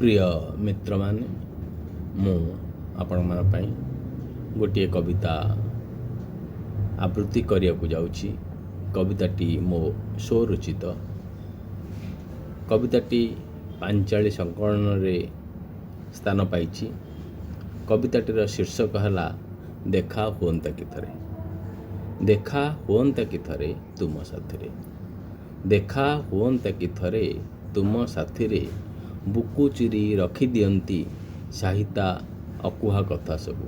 ପ୍ରିୟ ମିତ୍ରମାନେ, ମୁଁ ଆପଣମାନଙ୍କ ପାଇଁ ଗୋଟିଏ କବିତା ଆବୃତ୍ତି କରିବାକୁ ଯାଉଛି। କବିତାଟି ମୋ ସ୍ୱରଚିତ। କବିତାଟି ପାଞ୍ଚାଳି ସଂକଳନରେ ସ୍ଥାନ ପାଇଛି। କବିତାଟିର ଶୀର୍ଷକ ହେଲା ଦେଖା ହୁଅନ୍ତା କି ଥରେ। ଦେଖା ହୁଅନ୍ତା କି ଥରେ ତୁମ ସାଥିରେ, ଦେଖା ହୁଅନ୍ତା କି ଥରେ ତୁମ ସାଥିରେ, ବୁକୁ ଚିରି ରଖିଦିଅନ୍ତି ସାଇତା ଅକୁହା କଥା ସବୁ,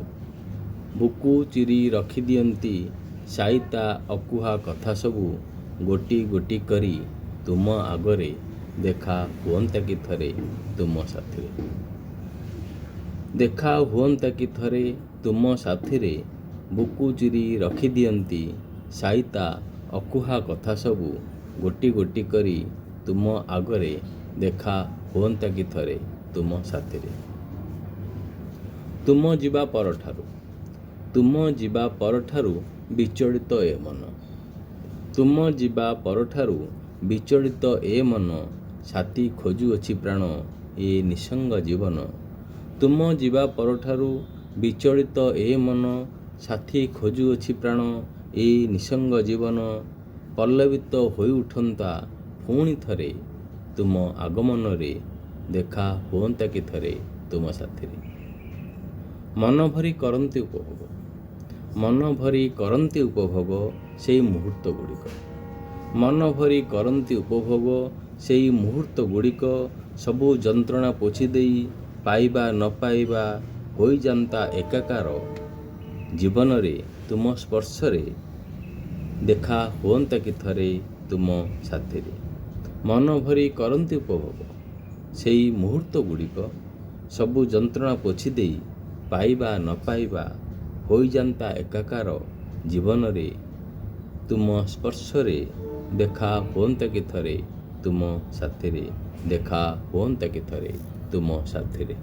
ବୁକୁ ଚିରି ରଖିଦିଅନ୍ତି ସାଇତା ଅକୁହା କଥା ସବୁ, ଗୋଟି ଗୋଟି କରି ତୁମ ଆଗରେ। ଦେଖା ହୁଅନ୍ତା କି ଥରେ ତୁମ ସାଥିରେ, ଦେଖା ହୁଅନ୍ତା କି ଥରେ ତୁମ ସାଥିରେ, ବୁକୁ ଚିରି ରଖିଦିଅନ୍ତି ସାଇତା ଅକୁହା କଥା ସବୁ, ଗୋଟି ଗୋଟି କରି ତୁମ ଆଗରେ। ଦେଖା ହୁଅନ୍ତା କି ଥରେ ତୁମ ସାଥିରେ। ତୁମ ଯିବା ପରଠାରୁ, ତୁମ ଯିବା ପରଠାରୁ ବିଚଳିତ ଏ ମନ, ତୁମ ଯିବା ପରଠାରୁ ବିଚଳିତ ଏ ମନ, ସାଥୀ ଖୋଜୁଅଛି ପ୍ରାଣ ଏ ନିଃସଙ୍ଗ ଜୀବନ। ତୁମ ଯିବା ପରଠାରୁ ବିଚଳିତ ଏ ମନ, ସାଥୀ ଖୋଜୁଅଛି ପ୍ରାଣ ଏ ନିଃସଙ୍ଗ ଜୀବନ, ପଲ୍ଲବିତ ହୋଇଉଠନ୍ତା ପୁଣି ଥରେ ତୁମ ଆଗମନରେ। ଦେଖା ହୁଅନ୍ତା କି ଥରେ ତୁମ ସାଥିରେ। ମନ ଭରି କରନ୍ତି ଉପଭୋଗ, ମନ ଭରି କରନ୍ତି ଉପଭୋଗ ସେଇ ମୁହୂର୍ତ୍ତ ଗୁଡ଼ିକ, ମନ ଭରି କରନ୍ତି ଉପଭୋଗ ସେଇ ମୁହୂର୍ତ୍ତ ଗୁଡ଼ିକ, ସବୁ ଯନ୍ତ୍ରଣା ପୋଛି ଦେଇ ପାଇବା ନ ପାଇବା ହୋଇଯାନ୍ତା ଏକାକାର ଜୀବନରେ ତୁମ ସ୍ପର୍ଶରେ। ଦେଖା ହୁଅନ୍ତା କି ଥରେ ତୁମ ସାଥିରେ। ମନ ଭରି କରନ୍ତି ଉପଭୋଗ ସେଇ ମୁହୂର୍ତ୍ତ ଗୁଡ଼ିକ, ସବୁ ଯନ୍ତ୍ରଣା ପୋଛି ଦେଇ ପାଇବା ନ ପାଇବା ହୋଇଯାନ୍ତା ଏକାକାର ଜୀବନରେ ତୁମ ସ୍ପର୍ଶରେ। ଦେଖା ହୁଅନ୍ତା କି ଥରେ ତୁମ ସାଥିରେ। ଦେଖା ହୁଅନ୍ତା କି ଥରେ ତୁମ ସାଥିରେ।